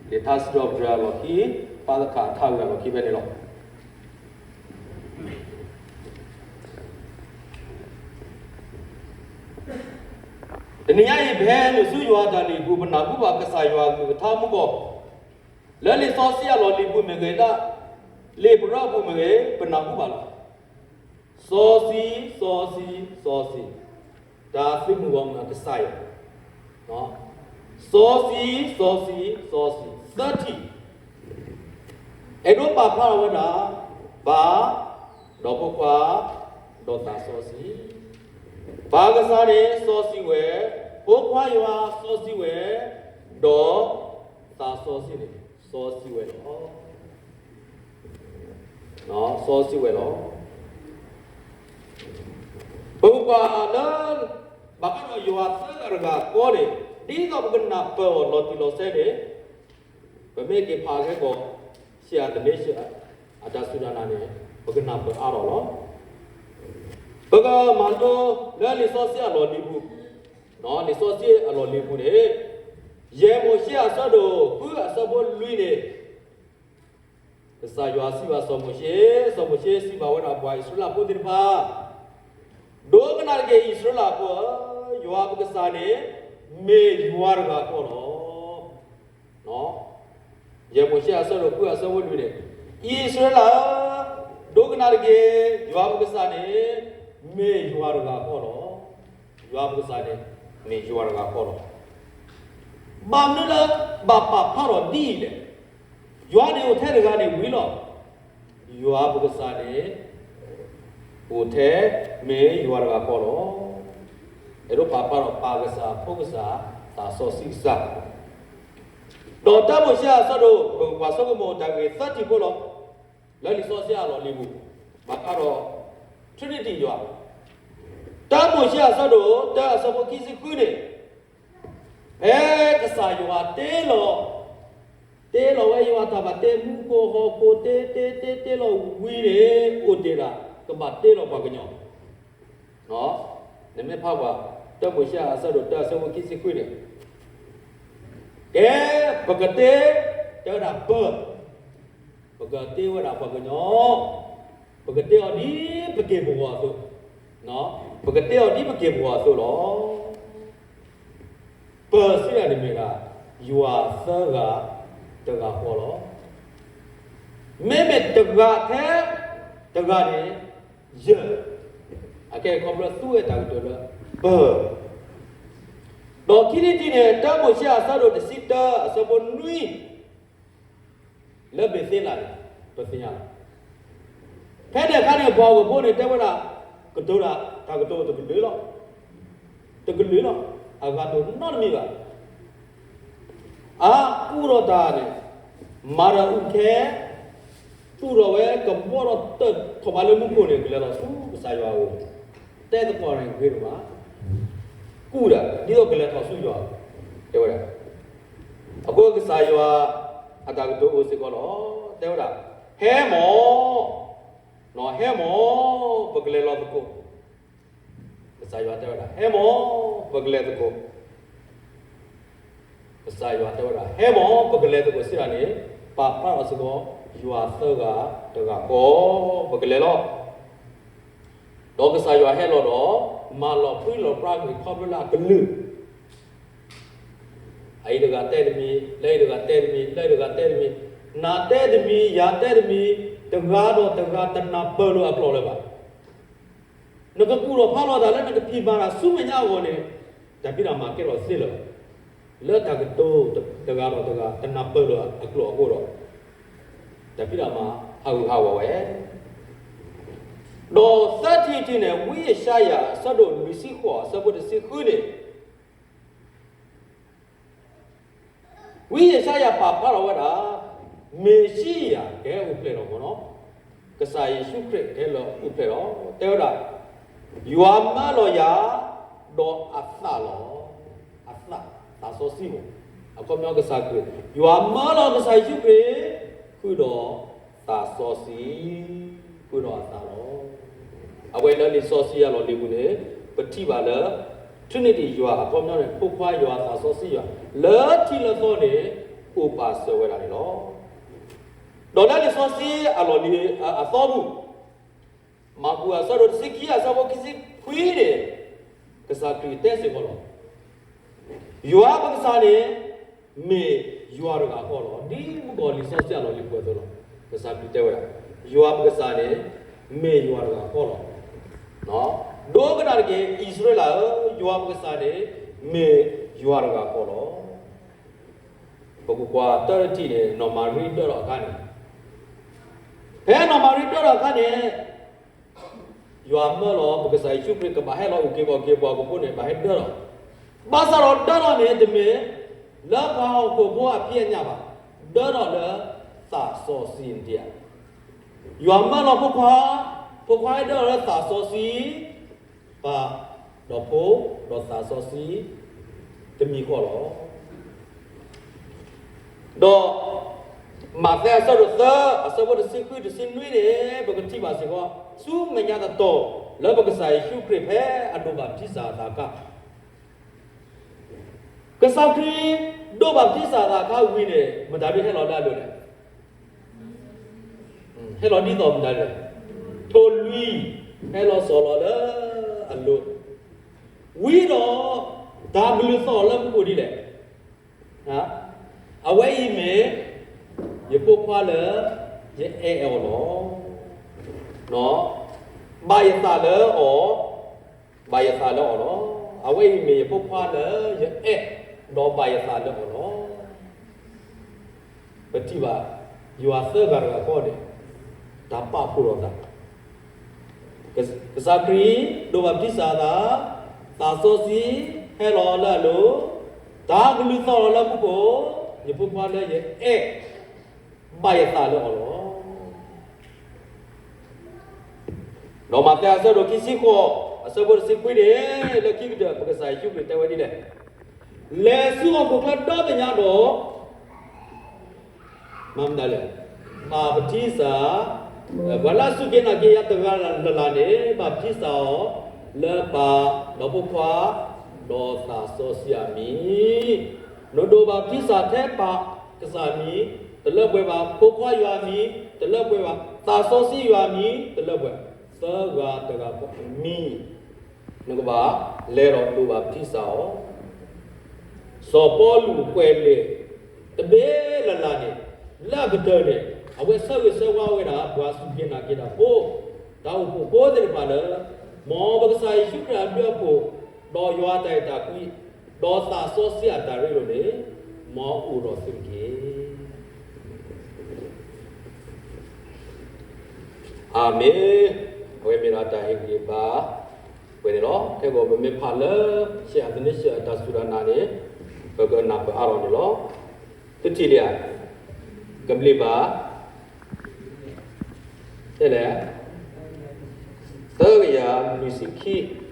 လံာ်ထါစံးထီၣ်ပတြၢၤအလီၢ်ခံ, ပာ်သခးအထါဝံၤအလီၢ်ခံဖဲန့ၣ်လီၤ. တနံၤညါအံၤ ပဟဲနုာ်ဆူယွၤအတၢ်လုၢ်ဟံၣ်ပူၤ ပနၢ်ဟူဘၣ်ကစၢ်ယွၤအကလုၢ်ကထါမူကီၢ်, လၢလံာ်စီဆှံအလီၢ်လံၤပူၤမ့ၢ်ဂ့ၤ, လၢလံာ်ပရၢပူၤမ့ၢ်ဂ့ၤ, ပနၢ်ဟူဘၣ်လီၤ. စီဆှံ, စီဆှံ, စီဆှံ, တၢ်သုးမုၢ်ဂီၢ်မုၢ်အကစၢ်ယွၤ, စီဆှံ, စီဆှံ, စီဆှံ, သၢထံၣ် အဲၣ်ဒိးပာ်ဖျါထီၣ်ဝဲဒၣ်, ပၢ်, ဒီးဖိခွါ, ဒီးသးစီဆှံ, ပၢ်ကစၢ်န့ၣ်စီဆှံဝဲ, ဖိခွါယွၤစီဆှံဝဲ, ဒီးသးစီဆှံန့ၣ် စီဆှံဝဲလီၤ. စီဆှံဝဲလီၤ. ပကွၢ်လၢ ဘၣ်ဃးဒီးယွၤသၢဂၤတဂၤဃီန့ၣ်, ဒ်သိးပကနၢ်ပၢၢ်အီၤလီၤတံၢ်လီၤဆဲးန့ၣ်, ပမ့ၢ်က့ၤဖးခဲကီး ဆရာ Daniel အတၢ်စူၢ်တၢ်နာ်န့ၣ် ပကနၢ်ပၢၢ်အါထီၣ်လီၤ. ပကမၤလိလၢလံာ်စီဆှံအလီၢ်လံၤပူၤ, လံာ်စီဆှံအလီၢ်လံၤပူၤန့ၣ်, ယဲၢ်မိၤၡ့အဆၢဒိၣ်ဃုအဆၢဖိလွံၢ်န့ၣ်, ကစၢ်ယွၤစံးဘၣ်စီၤမိၤၡ့, စီၤမိၤၡ့စံးဘၣ်ဝဲဒၣ်ပှၤအံၣ်စရ့လးဖိသ့ၣ်တဖၣ်, ဒိကနၣ်တက့ၢ်အံၣ်စရ့လးဖိဧၢ, ယွၤပကစၢ်န့ၣ် မ့ၢ်ယွၤတဂၤဃီလီၤ. ယဲၢ်မိၤၡ့အဆၢဒိၣ်ဃုအဆၢဖိလွံၢ်န့ၣ်, အံၣ်စရ့လးဧၢ, ဒိကနၣ်တက့ၢ်, ယွၤပကစၢ်န့ၣ် မ့ၢ်ယွၤတဂၤဃီလီၤ. ယွၤပကစၢ်န့ၣ် မ့ၢ်ယွၤတဂၤဃီလီၤ. ဘၣ်မနုၤလၢ ဘၣ်ပာ်ဖျါထီၣ်ဒ်အံၤလဲၣ်. ယွၤန့ၣ်အိၣ်ထဲတဂၤန့ၣ်ဝံၤလီၤ. ယွၤပကစၢ်န့ၣ် အိၣ်ထဲမ့ၢ်ယွၤတဂၤဃီလီၤ. အဲၣ်ဒိးပာ်ဖျါထီၣ်ပၢ်ကစၢ်, ဖိကစၢ်, သးစီဆှံကစၢ်, ဒီးတၢမိၤၡ့အဆၢဒိၣ်, ပကကွၢ်ဆိကမိၣ်တၢ်ဂ့ၢ်သၢထံၣ်ဖိလီၤ. လၢလံာ်စီဆှံအလီၢ်လံၤပူၤ, ဘၣ်ဃးဒီး Trinity ယွၤ, တၢမိၤၡ့အဆၢဒိၣ်တၢအဆၢဖိခံဆံဃုန့ၣ်, ဖဲကစၢ်ယွၤတ့လီၤ, တ့လီၤဝဲယွၤတၢ်ဘၣ်တ့မူခိၣ်ဟီၣ်ခိၣ် တ့တ့တ့တ့လီၤဝံၤန့ၣ် အိၣ်တ့ၢ်ဒၣ် ကဘၣ်တ့လီၤပှၤကညီ, နမ့ၢ်ဖးကွၢ် တၢမိၤၡ့အဆၢဒိၣ်တၢအဆၢဖိခံဆံဃုန့ၣ်, ကဲ, ပကတ့, တဲဝဲဒၣ်ပၢၢ်, ပကတ့ဝဲဒၣ်ပှၤကညီ, ပကတ့အီၤဒ်ပက့ၢ်ပဂီၢ်အသိး, ပကတ့အီၤဒ်ပက့ၢ်ပဂီၢ်အသိးလီၤ. ပၢၢ်စံးဒၣ်န့ၣ်မ့ၢ်ဒၣ် ယွၤသၢဂၤတဂၤဃီလီၤ. မ့မ့ၢ်တဂၤထဲတဂၤန့ၣ် ယဲၢ်, အကဲခီဖျိသူဝဲတၢ်ကတိၤလၢ ပၢၢ်, ဒီးခံထံၣ်တထံၣ်န့ၣ် တၢမိၤၡ့အဆၢဒိၣ်တဆံတၢအဆၢဖိနွံ လၢဘ့းသ့လးန့ၣ် ပသ့ၣ်ညါလီၤ. ဖဲန့ၣ်အခါန့ၣ် ပှၤဂီၢ်ဖိန့ၣ် တဲဝဲဒၣ် ကတိၤတၢ် တၢ်ကတိၤတကလုာ်လီၤ. တကလုာ်လီၤ. အဂၤတအိၣ်နီတမံၤဘၣ်. အါ ကူၣ်ထီၣ်တၢ်န့ၣ် မၤဒီးအူခဲ သူၣ်ထီၣ်ဝဲကဘီထီၣ်တၢၢ်ထီၣ်ဘးလၢမူခိၣ်န့ၣ် ကလဲၤထီၣ်ဆူကစၢ်ယွၤအအိၣ်, တဲသကိးန့ၣ်ဂ့ၤဒိၣ်မး, ကူၣ်ဒၣ် ဒ်သိးကလဲၤထီၣ်ဆူယွၤ, တဲဝဲဒၣ်. အဃိကစၢ်ယွၤအတၢ်ကတိၤအိၣ်စ့ၢ်ကီးလီၤ. တဲဝဲဒၣ်, ဟဲမၢ်, ဟဲမၢ်, ပကလဲၤလီၤသကိး. ကစၢ်ယွၤတဲဝဲဒၣ်, ဟဲမၢ်, ပကလဲၤသကိး. ကစၢ်ယွၤတဲဝဲဒၣ်, ဟဲမၢ်, ပကလဲၤသကိးစံးဒၣ်န့ၣ်, ပာ်ဖျါထီၣ်စ့ၢ်ကီး ယွၤသၢဂၤတဂၤဃီ, ပကလဲၤလီၤ. ဒီးကစၢ်ယွၤဟဲလီၤဒီး မၤလီၤပြံလီၤပြါကွံာ်ခီဖျိလၢအကလုၢ်, အအံၤတဂၤတဲတမံၤ, လၢအံၤတဂၤတဲတမံၤ, လၢအံၤတဂၤတဲတမံၤ, နၤတဲတမံၤ, ယၤတဲတမံၤ, တဂၤဒီးတဂၤတနၢ်ပၢၢ်လိာ်အကျိာ်လၢၤဘၣ်. နကကူၣ်ထီၣ်ဖးလီၤတၢ်လၢနကဖံးမၤတၢ်ဆူမဲာ်ညါအဂီၢ်န့ၣ်, တၢ်ဖံးတၢ်မၤကဲထီၣ်သ့လၢၤဘၣ်. လၢတၢ်ကတိၤတဂၤဒီးတဂၤ တနၢ်ပၢၢ်လိာ်အကျိာ်အဃိဒီး, တၢ်ဖံးတၢ်မၤဟးဂူာ်ဟးဂီၤဝဲ ဒီးသၢထံၣ်တထံၣ်န့ၣ် ဝံယၡါယၤအဆၢဒိၣ်လွံၢ်ဆံဃိး အဆၢဖိတဆံဃုန့ၣ်, ဝံယၡါယၤပာ်ဖျါထီၣ်ဝဲဒၣ် မ့ၣ်ၡံယၤကဟဲအိၣ်ဖျဲၣ်ထီၣ်မၢ်နီၤ, ကစၢ်ယ့ၣ်ၡူးခရံာ်ကဟဲလီၤအိၣ်ဖျဲၣ်ထီၣ်, တဲဝဲဒၣ်, ယွၤမၢလီၤယၤ ဒီးအသးလီၤ. အသး, သးစီဆှံမၢ်, အခီပညီကစၢ်ခရံာ်, ယွၤမၢလီၤကစၢ်ယ့ၣ်ၡူးခရံာ် ဃုာ်ဒီးသးစီဆှံ, ဃုာ်ဒီးအသးလီၤ. အဝဲလၢလံာ်စီဆှံအလီၢ်လံၤပူၤန့ၣ် ပထံၣ်ဘၣ်လၢ Trinity ယွၤ အခီပညီန့ၣ် ဖိခွါယွၤ သးစီဆှံယွၤ လၢထံးလၢသီန့ၣ် အိၣ်ပာ် စၢၤဝဲဒၣ်န့ၣ်လီၤ. ဒီးလၢလံာ်စီဆှံအလီၢ်လံၤအသီပူၤ, မၢ်ကူးအဆၢဒိၣ်တဆံခံအဆၢဖိခံဆံခွံန့ၣ်, ကစၢ်ခရံာ်တဲစ့ၢ်ကီးလီၤ. ယွၤပကစၢ်န့ၣ် မ့ၢ်ယွၤတဂၤဃီလီၤ. ဒ်မုၢ်ကီၤလံာ်စီဆှံအလီၢ်လံၤပှဲၤအသိးလီၤ. ကစၢ်ခရံာ်တဲဝဲဒၣ်, ယွၤပကစၢ်န့ၣ် မ့ၢ်ယွၤတဂၤဃီလီၤ. ဒိကနၣ်တက့ၢ် အံၣ်စရ့လးဧၢ, ယွၤပကစၢ်န့ၣ် မ့ၢ်ယွၤတဂၤဃီလီၤ. ပကကွၢ်တၢ်တထံၣ်န့ၣ် နီၢ်မၤရံဒၢထီၣ်အခါန့ၣ်, ဖဲနီၢ်မၤရံဒၢထီၣ်အခါန့ၣ်, ယွၤမၢလီၤ ပကစၢ်ယ့ၣ်ၡူးခရံာ်ကဘၣ်ဟဲလီၤအုၣ်က့ၤခီၣ်က့ၤပှၤကဖိန့ၣ် ဘၣ်ဟဲဒၢထီၣ်, ဘၣ်ဆၣ်ဒီးဒၢထီၣ်န့ၣ် တမ့ၢ်လၢပှၤဟီၣ်ခိၣ်ဖိအဖံးအညၣ်ဘၣ်, ဒၢထီၣ်လၢသးစီဆှံန့ၣ်ဧါ. ယွၤမၢလီၤဖိခွါ, ဖိခွါဟဲဒၢထီၣ်လၢသးစီဆှံ, ပၢ်, ဒီးဖိ, ဒီးသးစီဆှံ, တမံၤဃီလီၤ. ဒီးမးသဲအဆၢဒိၣ်သၢ အဆၢဖိတဆံဃုတဆံနွံန့ၣ် ပကထံၣ်ဘၣ်စ့ၢ်ကီး ဆူမဲာ်ညါတတီၤ လၢပကစၢ်ယ့ၣ်ၡူးခရံာ်ဖဲအဒိးဘၣ်ထံစၢ်အသးအခါ, ကစၢ်ခရံာ်ဒိးဘၣ်ထံစၢ်အသးအခါဝံၤန့ၣ် မတၤဒုးဟဲလီၤလၢအလိၤလဲၣ်. ဟဲလီၤဒ်သိးမတၤလဲၣ်. ထိၣ်လွံၢ်ဟဲလီၤစီၤလီၤလၢအလိၤ, ဝံၤဒီး တၢ်ကလုၢ်သီၣ်လၢမူခိၣ်ဒ်လဲၣ်. အဝဲအံၤမ့ၢ်ယဖိခွါလၢယအဲၣ်အီၤလီၤ. ဘၣ်ယသးလၢအီၤ, ဘၣ်ယသးလၢအီၤလီၤ. အဝဲအံၤမ့ၢ်ယဖိခွါလၢယအဲၣ်, ဒီးဘၣ်ယသးလၢအီၤလီၤ. ပထံၣ်ဘၣ် ယွၤသၢဂၤတဂၤဃီန့ၣ် တၢ်ပာ်ဖှိၣ်ထီၣ်သး, ကစၢ်ခရံာ်ဒိးဘၣ်ထံစၢ်အသး, သးစီဆှံဟဲလီၤလၢအလိၤ, တၢ်ကလုၢ်သီၣ်လီၤလၢမူခိၣ်, ယဖိခွါလၢယအဲၣ်, ဘၣ်ယသးလၢအီၤလီၤ. ဒီးမးသဲအဆၢဒိၣ်ခံဆံဃိး အဆၢဖိတဆံခွံန့ၣ် လၢခံကတၢၢ် ပကစၢ်ယ့ၣ်ၡူးခရံာ်တဲဝဲဒ်လဲၣ်. လဲၤဆူဟီၣ်ခိၣ်ချၢဒီဘ့ၣ်ညါဒီး မၤမနုၤလဲၣ်, ဘၣ်ပထံစၢ်, ပှၤလၢအစူၢ်က့ၤနာ်က့ၤယၤတဂၤလၢ်လၢ်န့ၣ် ဘၣ်ပထံစၢ်အီၤ လၢပၢ်, ဒီးဖိခွါ, ဒီးသးစီဆှံအမံၤ. နဒိးဘၣ်ပထံစၢ်ထဲပၢ်ကစၢ်အမံၤ တလၢပှဲၤဘၣ်, ဖိခွါယွၤအမံၤ တလၢပှဲၤဘၣ်, သးစီဆှံယွၤအမံၤ တလၢပှဲၤ, သၢဂၤတဂၤဃီအမံၤ နကဘၣ်လဲၤဒီးဒိးဘၣ်ပထံစၢ်အီၤ. စီၤပီလူးကွဲးလံာ်တဘ့ၣ်လၢ်လၢ်န့ၣ်, လၢအကတၢၢ်န့ၣ် အဝဲဆၢဂ့ၤဆၢဝါဝဲဒၣ် ပှၤစူၢ်က့ၤနာ်က့ၤတၢ်ဖိ, တၢ်အိၣ်ဖှိၣ်ဖိသ့ၣ်တဖၣ်လၢ မ်ပကစၢ်ယ့ၣ်ၡူးခရံာ်အဘျုးအဖှိၣ်, ဒီးယွၤအတၢ်အဲၣ်တၢ်ကွံ, ဒီးသးစီဆှံအတၢ်ရ့လိာ်န့ၣ်, မ်အအိၣ်ဒီးသုတက့ၢ်. အၤမ့ၣ်. အဝဲမ့ၢ်ဒၣ်တၢ်ဟ့ၣ်ဂံၢ်ဟ့ၣ်ဘါဝဲန့ၣ်လီၤ. ခဲကီးပမ့ၢ်ဖးလၢ ဆဲးအသန့ဆဲးအတၢ်စူၢ်တၢ်နာ်န့ၣ်, ပကနၢ်ပၢၢ်အါထီၣ်န့ၣ်လီၤ. တထံၣ်လံဧါ, ကဘျံးဘၣ် တဲလဲၣ်, သၢကယၤလွံၢ်ဆံခံ